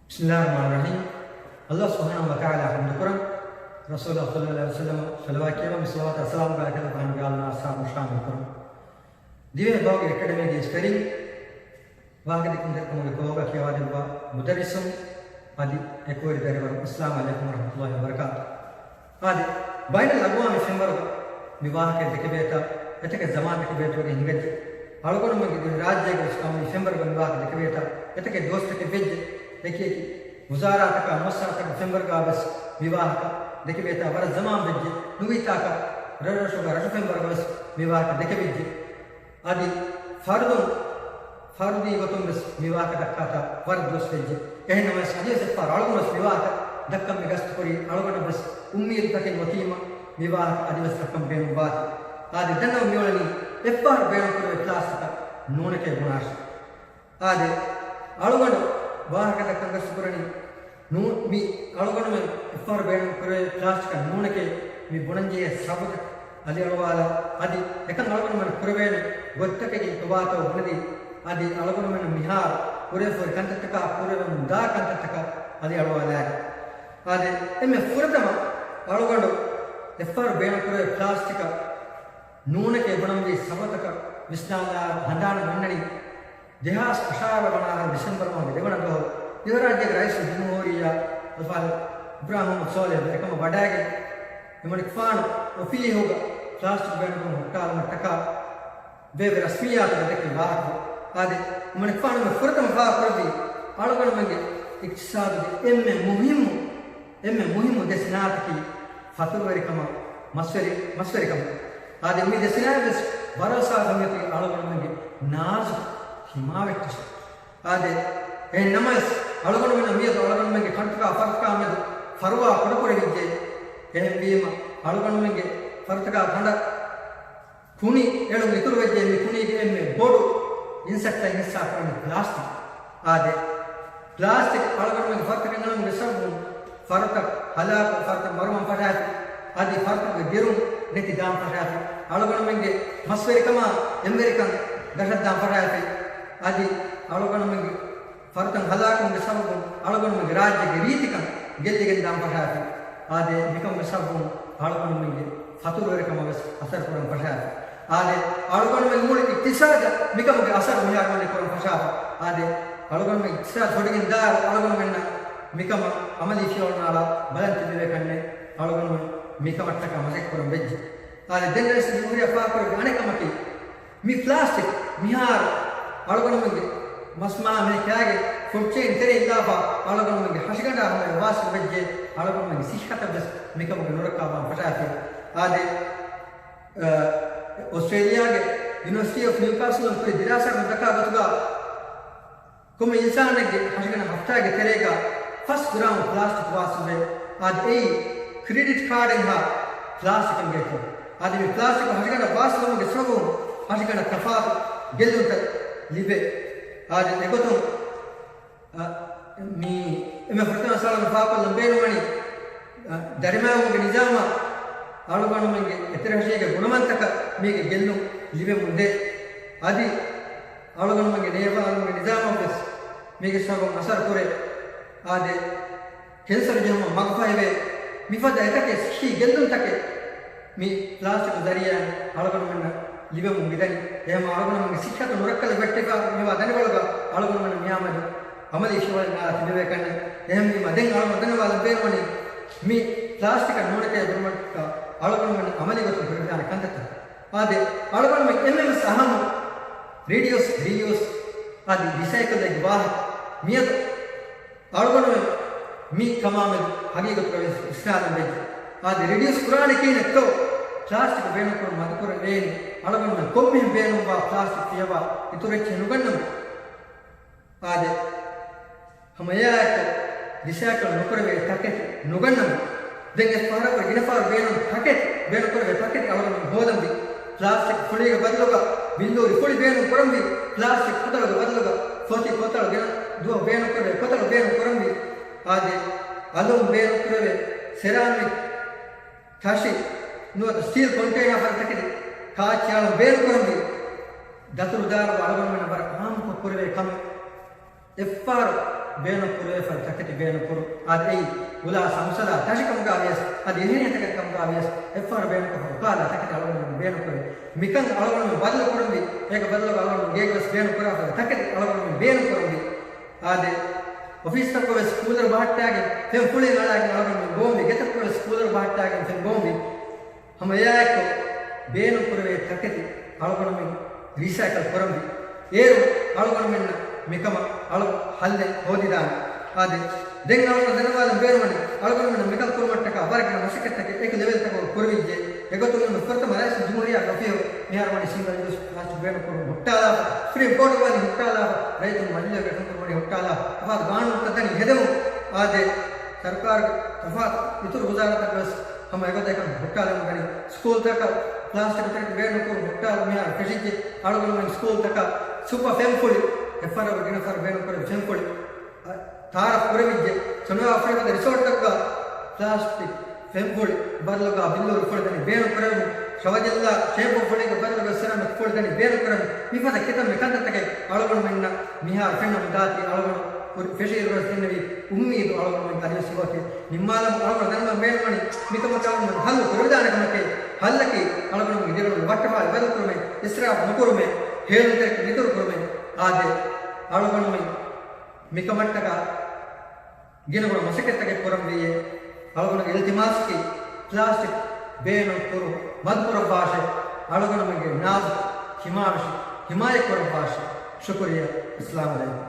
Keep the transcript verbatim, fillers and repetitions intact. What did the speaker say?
بسم الله الرحمن الرحيم. الله سبحانه وتعالى އަށް ޙަމްދު ކުރަން، ރަސޫލާ ޞައްލަﷲު ޢަލައިހި ވަސައްލަމަށް ޞަލަވާތް ކިޔަވަން، މި ޞަލަވާތާ ސަލާމް ގާތްގަނޑަށް ފަހަނުގެ އާލުންނާ އަޞްޙާބުން ޝާމިލް ކުރަން. ދިވެހި ބަހުގެ އެކަޑަމީގެ އިސް ކަރިން ވާހަކަދެއްކުންތެރިކަމުގެ ކޯގަ ކިޔަވާދެއްވާ މުދައްރިސުން އަދި އެކުވެރި ދަރިވަރުން، السلام عليكم ورحمة الله وبركاته. އާދެ، ބައިނަލްއަގްވާމީ ފެންވަރުގަ މި ވާހަކަ ދެކެވޭތާ، އެތަކެއް ޒަމާންތަކެއް ބޭތުވެގެން ހިނގައްޖެ. އަޅުގަނޑުމެންގެ ދިވެހިރާއްޖޭގެ ވެސް ކަމުނީ ފެންވަރުގަ މި ވާހަކަ ދެކެވޭތާ، އެތަކެއް ދުވަސްތަކެއް ވެއްޖެ. އެކި އެކި ވުޒާރާތަކާ މުއައްސަސާތަކުގެ ފެންވަރުގަ ވެސް މި ވާހަކަ ދެކެވޭތާ ވަރަށް ޒަމާން ވެއްޖެ. ނުވީތާކަށް ރަށްރަށުގަ ރަށު ފެންވަރުގަ ވެސް މި ވާހަކަ ދެކެވިއްޖެ. އަދި ފަރުދުން، ފަރުދީ ގޮތުން ވެސް މި ވާހަކަ ދައްކާތާ ވަރަށް ދުވަސް ވެއްޖެ. އެހެންނަމަވެސް، އަދިވެސް އެއްފަހަރު އަޅުގަނޑު ވެސް މި ވާހަކަ ދައްކަން މި ގަސްތުކުރީ، އަޅުގަނޑަށް ވެސް އުއްމީދުތަކެއް ނުވަތީމަ، މި ވާހަކަ އަދިވެސް ދައްކަން ބޭނުން ވާތީ. އާދެ، ދެންނަމަ މިއުޅެނީ އެއްފަހަރު ބޭނުން ކުރެވޭ ކްލާސްތަކަށް ނޫނެކޭ ބުނާށޭ. އާދެ، އަޅުގަނޑު ވާހަކަ ދައްކަން ގަސްތުކުރަނީ ނޫ-، މި އަޅުގަނޑުމެން އެއްފަހަރު ބޭނުން ކުރެވޭ ކްލާސްތަކަށް ނޫނެކޭ މި ބުނަންޖެހޭ ސަބަބުތައް އަލިއަޅުވާލާ، އަދި އެކަން އަޅުގަނޑުމެން ކުރެވޭނެ ގޮތްތަކެއްގެ ކޮބާތޯ ބުނެދީ، އަދި އަޅުގަނޑުމެން މިހާރު ކުރެވިފައި ކަންތައްތަކާ ކުރެވެމުން ދާ ކަންތައްތަކަށް އަލިއަޅުވާލާނެ. އާދެ، އެންމެ ފުރަތަމަ އަޅުގަނޑު އެއްފަހަރު ބޭނުން ކުރެވޭ ކްލާސްތަކަށް ނޫނެކޭ ބުނަންވީ ސަބަބުތަކަށް ވިސްނާލާ ހަނދާނަށް އަންނަނީ، ދެހާސް އަށާރަ ވަނަ އަހަރު ޑިސެމްބަރު މަހުގެ ދެވަނަ ދުވަހު ދިވެހިރާއްޖޭގެ ރައީސުލްޖުމްހޫރިއްޔާ އަލްފާޟިލް އިބްރާހިމް މުޙައްމަދު ޞާލިޙް އެކަމަށް ވަޑައިގެން، އެމަނިކުފާނު އޮފީހުގަ ކްލާސްތަކުގެ ބޭނުންކުރުމަށް ހުއްޓާލުމަށްޓަކާ ބޭބެ ރަސްމިއްޔާތުގަ ދެއްކި ވާހަކަ. އާދެ، އެމަނިކުފާނު ފުރަތަމަ ފާހަގަކުރެއްވީ އަޅުގަނޑުމެންގެ އިޤްތިޞާދުގެ އެންމެ މުހިއްމު، އެންމެ މުހިއްމު ދެ ސިނާއަތަކީ ފަތުރުވެރިކަމާ މަސްވެރި-، މަސްވެރިކަމު. އާދެ، މި ދެ ސިނާއަތް ވެސް ވަރަށް ސާފު ނިޔަތުގެ އަޅުގަނޑުމެންގެ ނާޒު ހިމާވެއްޓި. އާދެ، އެހެން ނަމަވެސް، އަޅުގަނޑުމެންނަށް މިއަދު އަޅުގަނޑުމެންގެ ކަނޑުތަކާ ފަރުތަކާ މެދު ފަރުވާ ކުޑަކުރެވިއްޖެ. އެހެންވީމަ، އަޅުގަނޑުމެންގެ ފަރުތަކާ ކަނޑަށް ކުނި އެޅުން އިތުރުވެއްޖެ. މި ކުނީގެ އެންމެ ބޮޑު އިންސެކްޓްތައް ހިއްސާ ކުރަނީ ޕްލާސްޓިކް. އާދެ، ޕްލާސްޓިކް އަޅުގަނޑުމެންގެ ފަރުތަކަށް އަޅުގަނޑުމެންގެ ސަބަބުން ފަރުތައް ހަލާކު، ފަރުތައް މަރުވަން ފަށާފި، އަދި ފަރުތަކުގެ ދިރުން ނެތި ދާން ފަށާފި، އަޅުގަނޑުމެންގެ މަސްވެރިކަމާ އެންވެރިކަން ގަށަށް ދާން ފަށާފި، އަދި އަޅުގަނޑުމެންގެ ފަރުތައް ހަލާކުވުމުގެ ސަބަބުން އަޅުގަނޑުމެންގެ ރާއްޖޭގެ ރީތިކަން ގެއްލިގެން ދާން ފަށާފި. އާދެ، މިކަމުގެ ސަބަބުން އަޅުގަނޑުމެންގެ ފަތުރުވެރިކަމަށް ވެސް އަސަރު ކުރަން ފަށާފި. އާދެ، އަޅުގަނޑުމެން މުޅި އިޤްތިޞާދަށް މިކަމުގެ އަސަރު މިހާރު ވަނީ ކުރަން ފަށާފަ. އާދެ، އަޅުގަނޑުމެން އިޤްތިޞާދު ފޮޑިގެން ދާއިރު އަޅުގަނޑުމެންނަށް މިކަމަށް އަމަލީ ފިޔަވަޅު ނާޅާ ބަލަން ތިބެވޭ ކަންނޭ އަޅުގަނޑުމެން މިކަމަށްޓަކާ މަސައްކަތް ކުރަން ވެއްޖެ. އާދެ، ދެން ރައީސް ޖުމްހޫރިއްޔާ ފާހަގަކުރެއްވި އަނެއް ކަމަކީ، މި ޕްލާސްޓިކް މިހާރު އަޅުގަނޑުމެންގެ މަސްމާ މޭ ކާގެ ފުޑް ޗެއިން ތެރެއިން ލާފަ އަޅުގަނޑުމެންގެ ހަށިގަނޑާ ހަމަޔަށް ވާސިލް ވެއްޖެ. އަޅުގަނޑުމެންގެ ސިއްހަތަށް ވެސް މިކަމުގެ ނުރައްކާވާން ފަށާފި. އާދެ، އަ، އޮސްޓްރޭލިޔާގެ ޔުނިވަރސިޓީ އޮފް ނިއުކާސްލުން ކުރި ދިރާސާއަކުން ދައްކާ ގޮތުގަ ކޮންމެ އިންސާނެއްގެ ހަށިގަނޑަށް ހަފްތާގެ ތެރޭގަ ފަސް ގްރާމް ޕްލާސްޓިކް ވާސިލްވޭ. އާދެ، އެއީ ކްރެޑިޓް ކާޑެއްހާ ޕްލާސްޓިކެއްގެ އެކު. އާދެ، މި ޕްލާސްޓިކް ހަށިގަނޑަށް ވާސިލުވުމުގެ ސަބަބުން ހަށިގަނޑަށް ތަފާތު ގެއްލުންތައް ލިބޭ. އާދެ، އެގޮތުން، އަ، މި އެންމެ ފުރަތަމަ ސާޅަން ފާހަގަކޮށްލަން ބޭނުންވަނީ، އަ، ދަރިމައިމުގެ ނިޒާމަށް އަޅުގަނޑުމެންގެ އެތެރެހަށީގެ ގުނަވަންތަކަށް މީގެ ގެއްލުން ލިބެމުންދޭ. އަދި އަޅުގަނޑުމެންގެ ނޭވާލުމުގެ ނިޒާމަށް ވެސް މީގެ ސަބަބުން އަސަރު ކުރޭ. އާދެ، ކެންސަރު ޖެހުމަށް މަގުފަހިވޭ. މިފަދަ އެތަކެއް ސިއްހީ ގެއްލުންތަކެއް މި ޕްލާސްޓިކް ޒަރީއާއިން އަޅުގަނޑުމެންނަށް ލިބެމުން މިދަނީ. އެހެން އަޅުގަނޑުމެންގެ ސިއްހަތު ނުރައްކަލަ ވެއްޓިފަ މިވާ ދަނޑިވަޅުގަ އަޅުގަނޑުމެން މިއާމެދު އަމަލީ ފިޔަވަޅެއް ނާޅާ ތިބެވޭ ކަންނޭ. އެހެންވީމަ ދެން އަޅުގަނޑު ދަންނަވާލަން ބޭނުންވަނީ މި ޕްލާސްޓިކަށް ނޫނެކޭ ބުނުމަށްޓަކާ އަޅުގަނޑުމެން އަމަލީ ގޮތުން ކުރެވިދާނެ ކަންތައްތައް. އާދެ، އަޅުގަނޑުމެން އެންމެންވެސް އަހަން ރިޑިއުސް، ރީޔޫސް އަދި ރިސައިކަލް އޭގެ ވާހަކަ. މިއަދު އަޅުގަނޑުމެން މި ކަމާމެދު ހަގީގަތުގަ ވެސް ވިސްނާލަން ވެއްޖެ. އާދެ، ރިޑިއުސް ކުރާނެ ކިހިނެއްތޯ؟ ޕްލާސްޓިކް ބޭނުންކުރުން މަދުކުރެވޭނެ. އަޅުގަނޑުމެން ކޮންމެހެން ބޭނުންވާ ޕްލާސްޓިކް ފިޔަވާ އިތުރު އެއްޗެއް ނުގަންނަމު. އާދެ، ހަމަ އެއާއެކު ރިސައިކަލް ނުކުރެވޭ ތަކެތި ނުގަންނަމު. ދެން އެއްފަހަރަކު ގިނަ ފަހަރު ބޭނުން ތަކެތި، ބޭނުންކުރެވޭ ތަކެތި އަޅުގަނޑު ހޯދަންވީ. ޕްލާސްޓިކް ފުޅީގެ ބަދަލުގަ ބިއްލޫރި ފުޅި ބޭނުން ކުރަންވީ. ޕްލާސްޓިކް ކޮތަޅުގެ ބަދަލުގަ ފޮތި ކޮތަޅު ގެނަ ދުވަހު ބޭނުންކުރެވޭ ކޮތަޅު ބޭނުން ކުރަންވީ. އާދެ، އަލުން ބޭނުންކުރެވޭ ސެރާމިކް ކަށި ނުވަތަ ސްޓީލް ކޮންޓޭނާ ފަދަ ތަކެތި ކާއެއްޗެއް އަޅުން ބޭނުން ކުރަންވީ. ދަތުރުދާރު އަޅުގަނޑުމެންނަށް ވަރަށް އާއްމުކޮށް ކުރެވޭ ކަމެއް. އެއްފަހަރު ބޭނުން ކުރެވޭފައި ތަކެތި ބޭނުން ކުރުން. އަދި އެއީ އުލާ ސަމްސަލާ ތަށި ކަމުގަ ވިޔަސް، އަދި އެހެނިހެން ތަކެތި ކަމުގަ ވިޔަސް، އެއްފަހަރު ބޭނުންކޮށްފަ އުކާލާ ތަކެތި އަޅުގަނޑުމެން ބޭނުން ކުރޭ. މިކަން އަޅުގަނޑުމެން ބަދަލު ކުރަންވީ، އޭގެ ބަދަލުގަ އަޅުގަނޑު ގޭގަވެސް ބޭނުން ކުރާފަ ތަކެތި އަޅުގަނޑުމެން ބޭނުން ކުރަންވީ. އާދެ، އޮފީސްތަކުގަވެސް ކޫލަރު ބަހައްޓާގެން ފެން ފުޅިން އަޅާގެން އަޅުގަނޑުމެން ބޯންވީ، ގެތަކުގަވެސް ކޫލަރު ބަހައްޓާގެން ފެން ބޯންވީ. ހަމަ އެއާއެކު ބޭނުން ކުރެވޭ ތަކެތި އަޅުގަނޑުމެން ރީސައިކަލް ކުރަންވީ. އޭރު އަޅުގަނޑުމެންނަށް މިކަމަށް އަޅު ހައްލެއް ހޯދިދާނެ. އާދެ، ދެން އަޅުގަނޑު ދެނެވާލަން ބޭނުންވަނީ އަޅުގަނޑުމެންނަށް މިކަން ކުރުމަށްޓަކާ ވަރަށް ގިނަ މަސައްކަތްތަކެއް އެކު ލެވެލްތަކުގަ ކުރެވިއްޖެ. އެގޮތުން ފުރަތަމަ ރައީސުލްޖުމްހޫރިއްޔާގެ އޮފީހު މިހާރު ވަނީ ސިންގަލް ޔޫސް ޕްލާސްޓިކް ބޭނުން ކުރުން ހުއްޓާލާފަ، ސުޕްރީމް ކޯޓު ވަނީ ހުއްޓާލާފަ، ރައްޔިތުން މަޖިލީހަށް ގެންގުޅުން ވަނީ ހުއްޓާލާފަ، އަފާދު ގާނޫނުތައް ދަނީ ހެދެމުން. އާދެ، ސަރުކާރުގެ ތަފާތު އިތުރު ވުޒާރާތަކުވެސް ހަމަ އެގޮތަކަށް ހުއްޓާލަމުން ދަނީ. ސްކޫލްތަކަށް ޕްލާސްޓިކް ތަކެތި ބޭނުންކުރުން ހުއްޓާލަ މިހާރު ފެށިއްޖެ. އަޅުގަނޑުމެން ސްކޫލްތަކަށް ސުޕަ ފެންފުޅި، އެއްފަހަރަށް ގިނަ ފަހަރު ބޭނުންކުރެވި ފެންފުޅި، އަ، ތައާރަފް ކުރެވިއްޖެ. ސޮނޯ އަފްރިކާގެ ރިސޯޓްތަކުގަ ޕްލާސްޓިކް ފެންފުޅި ބަދަލުގަ ބިއްލޫރި ފުޅި ދަނީ ބޭނުން ކުރެވުނު. ޝަވަޖެއްލާ ޝޭމްޕޫ ފުޅީގެ ބަދަލުގަ ސެރަމިކް ފުޅި ދަނީ ބޭނުން ކުރެވުނު. މިފަދަ ކިތަންމެ ކަންތައްތަކެއް އަޅުގަނޑުމެންނަށް މިހާރު ފެންނަމުން ދާތީ އަޅުގަނޑު ފެށިއިރުވެސް ދެންނެވި އުއްމީދު އަޅުގަނޑުމެން އަދިވެސް ހިފައޮތީ. ނިންމާލަމުން އަޅުގަނޑު ދަންނަވަން ބޭނުންވަނީ މިކަމަކަށް އަޅުގަނޑު ހައްލު ކުރެވިދާނެ ކަމެކޭ. ހައްލަކީ އަޅުގަނޑުމެންގެ ދިރިއުޅުން ވައްޓަފާ އިބަދު ކުރުމޭ، އިސްރާފް ނުކުރުމޭ، ހޭލުންތެރިކަން އިތުރު ކުރުމޭ. އާދެ، އަޅުގަނޑުމެން މިކަމަށްޓަކާ ގިނަގުނަ މަސައްކަތްތަކެއް ކުރަންވީއޭ. އަޅުގަނޑުގެ އިލްތިމާސަކީ ޕްލާސްޓިކް ބޭނުން ކުރުން ބަންދުކުރައްވާށޭ. އަޅުގަނޑުމެންގެ ނާޒު ހިމާވެށި ހިމާޔަތް ކުރައްވާށޭ. ޝުކުރިއްޔާ. އައްސަލާމު ޢަލައިކުމް.